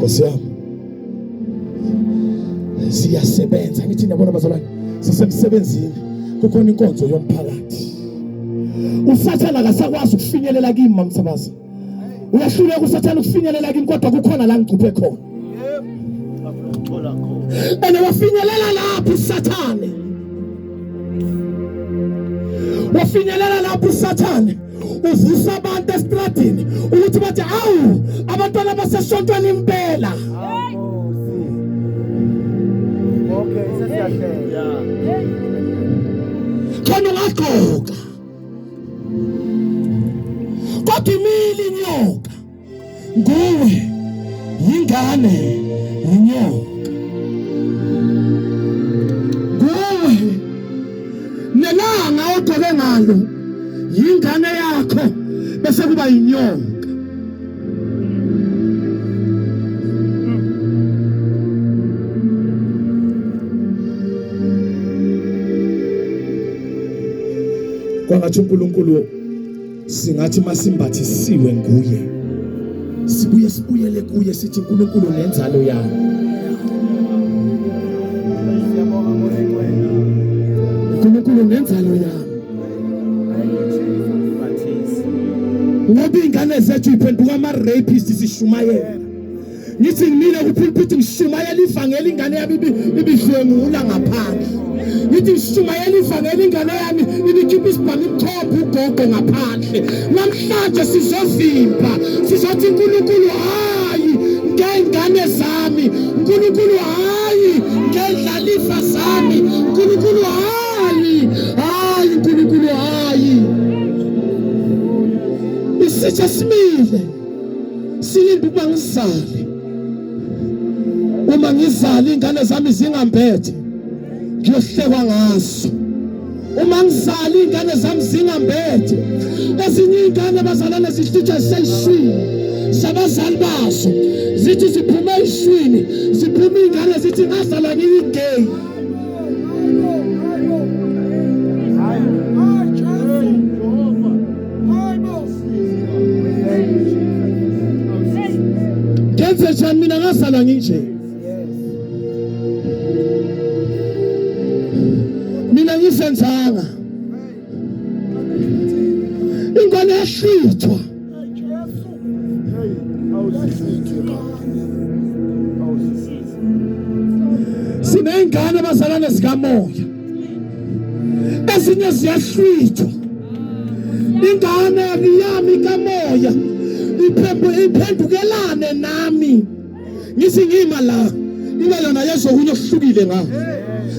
Nkosi yami, siyasebenza. Ngithi niyabona bazalwane, sisemsebenzini, kukhona inkonzo yomphakathi. Usathana akasakwazi ukufinyelela kimi, mamsabazi. Uyahluleka usathana ukufinyelela kimi, kodwa kukhona la ngicuphe khona. Ene wafinyelela lapho usathane, wafinyelela lapho usathane, uvusa abantu estradini ukuthi bathi awu, abantwana basesontweni impela. Okay, sesiyahlela. Khona ungagqoka, kodwa imile inyoka. Nguwe yingane yinyoka, nguwe nelanga ogqoke ngalo yingane yakho, bese kuba yinyoka. Kwangathi uNkulunkulu singathi masimbathisiwe nguye, sibuye sibuyele kuye, sithi uNkulunkulu nenzalo yami. uNkulunkulu nenzalo yami, ngoba iy'ngane zethu iphenduka ama-rapist. Sishumayela, ngithi ngimile kupulpit ngishumayela ivangeli, ingane yami ibidlwengula ngaphandle. Ngithi ngishumayela ivangeli, ingane yami ibikhipha isibhamu imthopha ugogo ngaphandle. Namhlanje sizovimba, sizothi uNkulunkulu hayi ngey'ngane zami, uNkulunkulu hayi ngendlalifa zami, uNkulunkulu hayi, hayi uNkulunkulu hayi. Isitsha simile, silinde ukuba ngizale. Uma ngizala ingane zami zingambethe, ngiyohlekwa ngazo. Uma ngizala ingane zami zingambethe, ezinye iy'ngane bazalwane zihlutshwa ziseyishwini zabazali bazo, zithi ziphume eyishwini, ziphume iy'ngane zithi ngazalwa ngiyi-gay. Ngenze njani mina ngazalwa nginje? Mina ngizenzanga. Ingane yahlithwa. Siney'ngane abazalwane zikamoya, ezinye ziyahlwithwa. Ingane yami kamoya iphendukelane nami, ngithi ngima la, ibe yona yezokunye okuhlukile nga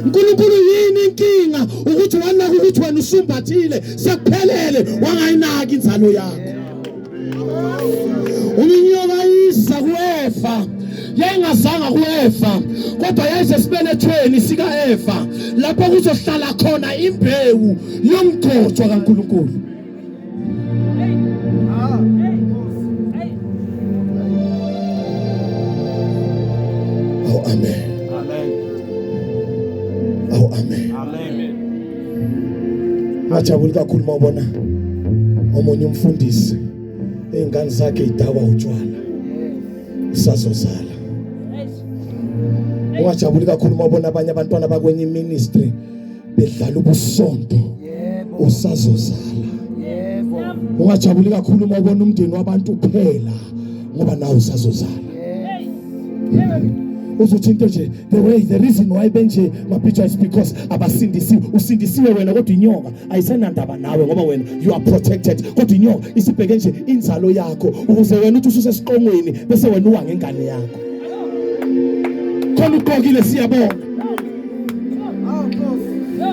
uNkulunkulu. Yini inkinga? Ukuthi wanaka ukuthi wena usumbathile sekuphelele, wangayinaki inzalo yakho. Uminyoka iza kuEva, yayingazanga kuEva, kodwa yayisesibelethweni sikaEva, lapho kuzohlala khona imbewu yomgcotshwa kaNkulunkulu. Oh, amen. Amen. Oh, amen. Amen. Ngajabula kakhulu mawubona omunye umfundisi izingane zakhe idakwa utshwala, usazozala. Ungajabuli kakhulu mawubona abanye abantwana bakwenye ministry bedlala ubusonto, usazozala. Ungajabuli kakhulu uma ubona umndeni wabantu kuphela, ngoba nawe usazozala. Uzothi into nje, the way, the reason why benje mabhija is because abasindisiwe. Usindisiwe wena, kodwa inyoka ayisenandaba nawe, ngoba wena you are protected, kodwa inyoka isibheke nje inzalo yakho, ukuze wena uthi ususesiqongweni bese wena uwa ngengane yakho. Khona ugqokile, siyabona.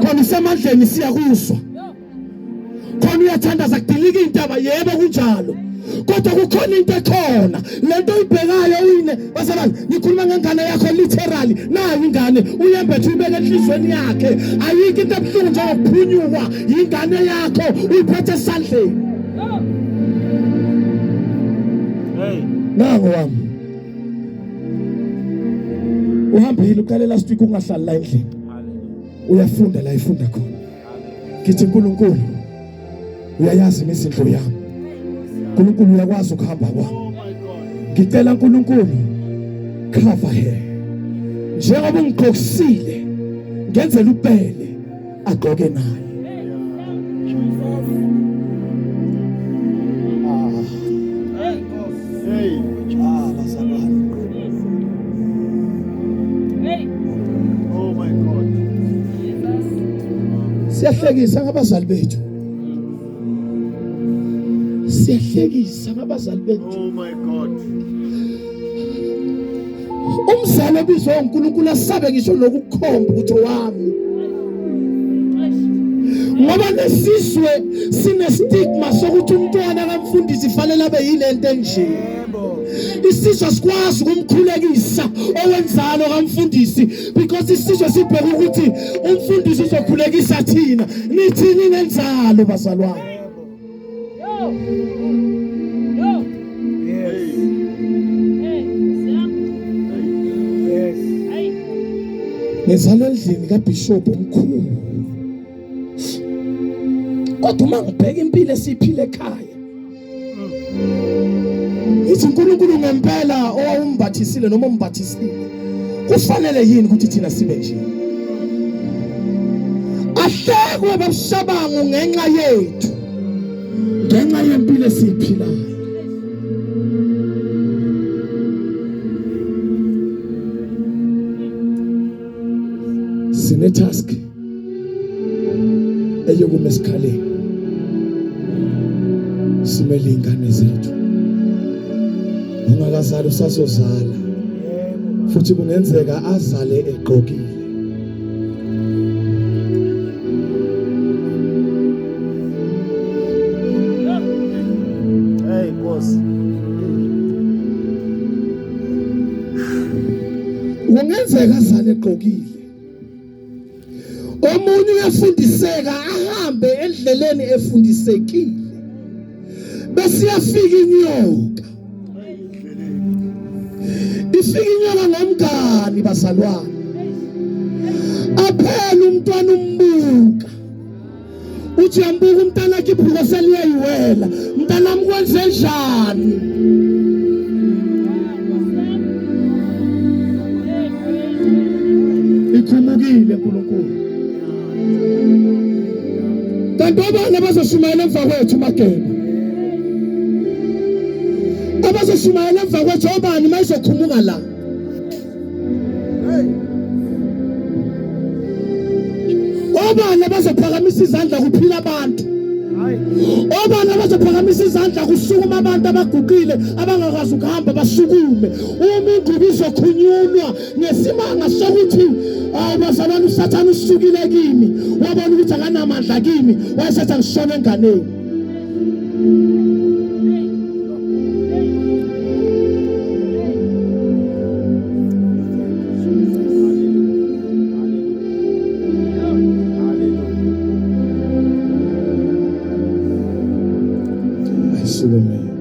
Khona usemandleni, siyakuzwa. Khona uyathandaza, kudilika intaba. Yebo, kunjalo, kodwa kukhona into ekhona, lento oyibhekayo uyine. Bazalwane, ngikhuluma ngengane yakho literally. Nayo ingane uyembethe, uyibeke enhlizweni yakhe. Ayikho into ebuhlungu njengokuphunyukwa ingane yakho uyiphethe esandleni. Hey. Nango wami uhambile, uqale last week ungahlali la endlini, uyafunda la ifunda khona. Ngithi uNkulunkulu uyayazi imizindlo yami, uNkulunkulu uyakwazi ukuhamba kwami. Ngicela uNkulunkulu Cover her. Njengoba ungigqokisile ngenzela upele agqoke naye. Hey. Ah, bazalwane. Oh my God. Siyahlekisa ngabazali bethu. Siyahlekisa ngabazali bethu. Oh my God. Umzali obizwa uNkulunkulu asabe ngisho nokukhomba ukuthi owami. Ngoba nesizwe sine stigma sokuthi umntwana kamfundisi fanele abe yilento enje. Yebo. Isizwe sikwazi ukumkhulekisa owenzalo kamfundisi because isizwe sibheka ukuthi umfundisi uzokhulekisa thina. Nithini ngenzalo bazalwane? Yes. Yes. Ngizalwa endlini kaBishop omkhulu. Kodwa uma ngibheka impilo esiphile ekhaya, ngithi uNkulunkulu ngempela owawumbathisile noma umbathisile, kufanele yini ukuthi thina sibe nje? Ahlekwe babushabangu ngenxa yethu, ngenxa yempilo esiyiphilayo. Sine task eyokuma esikhaleni, simele ingane zethu. Ungakazali usazozala, Yebo. futhi kungenzeka azale egqokile. Hey Nkosi. Kungenzeka azale egqokile. Omunye uyafundiseka ahambe endleleni efundisekile, bese iyafika inyoka. Ifika inyoka ngomngani bazalwane, aphela umntwana umbuka, uthi uyambuka umntana akhe ibhuko seliyayiwela. Mntanami, kwenze njani? Ikhumukile uNkulunkulu. Kanti obani abazoshumayela emva kwethu? Mageba abazoshumayela emva kwethu obani mayizokhumuka la? Hey. Obani abazophakamisa izandla kuphila abantu? Hayi. Obani abazophakamisa izandla kusukuma abantu abaguqile abangakwazi ukuhamba basukume uma ingubo izokhunyulwa ngesimanga sokuthi awu bazalwane, uSathane usukile kimi, wabona ukuthi akanamandla kimi, wayesethi angishone enganeni. Hallelujah. Ayisukume.